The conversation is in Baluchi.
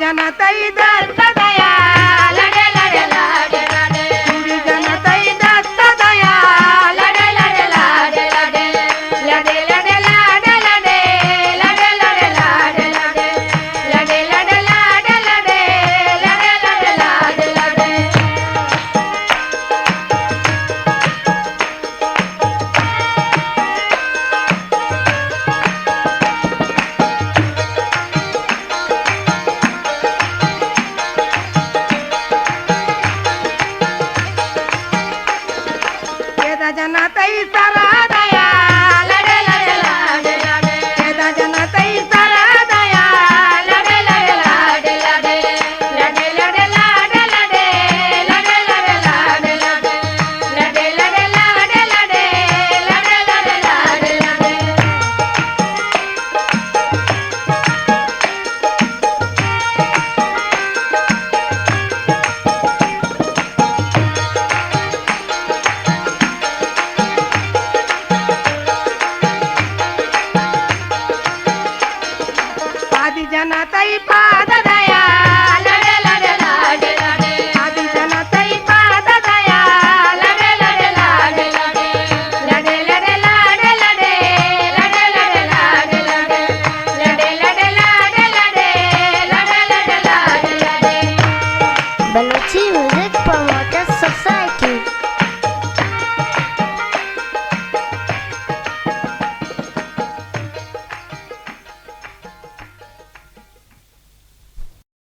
جن تئی دست دیا، لڈے لڈے لاڈے لاڈے۔ چوڑی جن تئی دست دیا، لڈے لڈے لاڈے لاڈے۔ لڈے لڈے لاڈے لاڈے، لڈے لڈے لاڈے لاڈے۔ لڈے لڈے لاڈے لاڈے، لڈے لڈے لاڈے لاڈے۔ پیدا جنا تئی سرا دیا، لڈے لڈے لاڈے لاڈے۔ پیدا جنا تئی سرا دیا، لڈے لڈے لاڈے لاڈے۔ لڈے لڈے لاڈے لاڈے، لڈے لڈے لاڈے لاڈے۔ لڈے لڈے لاڈے لاڈے، لڈے لڈے لاڈے لاڈے۔ آدی جنا تئی پاد دیا، لڈے لڈے لاڈے لاڈے۔ آدی جنا تئی پاد دیا، لڈے لڈے لاڈے لاڈے۔ لڈے لڈے لاڈے لاڈے، لڈے لڈے لاڈے لاڈے۔ لڈے لڈے لاڈے لاڈے، لڈے لڈے لاڈے لاڈے۔ Balochi music promoter society.